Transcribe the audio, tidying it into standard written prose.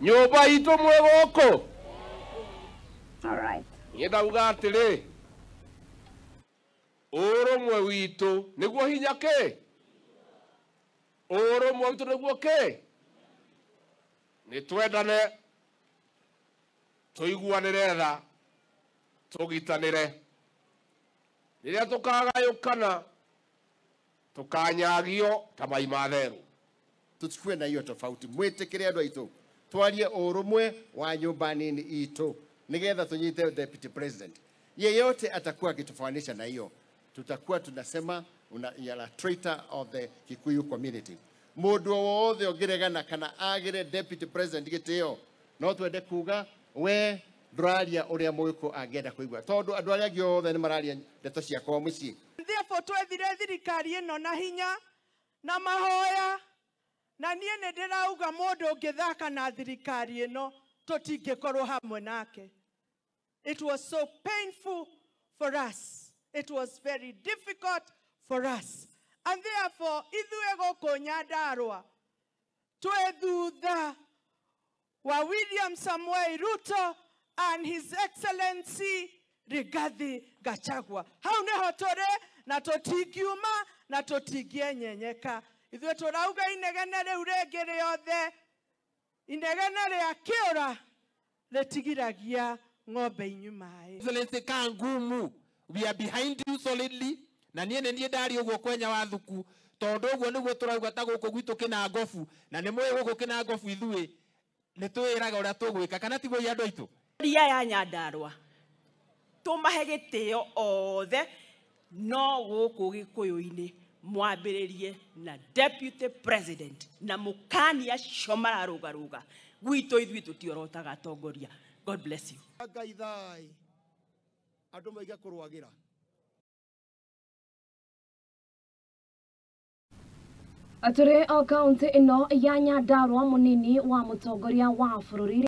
Nyũmba itũ mwĩ gũkũ. All right. Niĩ ndauga atĩrĩ, ũrũmwe witũ nĩguo hinya kĩ? Ũrũmwe witũ nĩguo kĩ? Nĩ twendane, tũiguanĩre tha, tũgitanĩre. Rĩrĩa tũkagayũkana, tũkanyagio ta mai ma therũ. Tusikue na hiyo tofauti, mwĩtĩkĩre andũ aitũ, twarie ũrũmwe wa nyũmba nini itũ nigetha tunyite deputy president. Yeyote atakuwa akitufanisha na hiyo, tutakuwa tunasema una, you are a traitor of the Kikuyu community. Mundu o wothe ũngĩregana kana agĩre deputy president gĩtĩo, no twende kuga we ndũraria ũrĩa Mũgĩkũyũ angĩenda kũigua, tondũ andũ arĩa angĩ othe nĩ mararia ndeto cia kwao mũciĩ. Therefore twethire thirikari ĩno na hinya na mahoya, na niĩ nĩ ndĩrauga mũndũ ũngĩthaka na thirikari ĩno tũtingĩkorwo hamwe nake. It was so painful for us. It was very difficult for us. And therefore, ithuĩ gũkũ Nyandarua twĩ thutha wa William Samoei Ruto and His Excellency Rigathi Gachagua. Hau nĩho tũrĩ na tũtingiuma na tũtingĩenyenyeka. Ithuĩ tũrauga inegene rĩu rĩngĩ rĩothe, inegene rĩa kĩũra rĩtigiragia ng'ombe inyu maĩ. Excellency Kangumu, we are behind you solidly. Na niĩ nĩ niĩ ndari ũguo kwenya wa thuku, tondũ ũguo nĩguo tũrauga ta gũkũ gwitũ Kĩnangobu, na nĩ mũĩ gũkũ Kĩnangobu ithuĩ nĩ twĩraga ũrĩa tũgwĩka, kana tiguo andũ aitũ? Ria ya Nyandarua tũmahe gĩtĩo othe, no gũkũ Gĩkũyũ-inĩ mwambĩrĩrie na deputy president na mũkani acio mararũgarũga gwitũ ithuĩ tũtiorotaga atongoria. God bless you. Ngai thai andũ maige kũrũagĩra. Tũrĩ o kaunti ĩno ya Nyandarua, mũnini wa mũtongoria wa bũrũri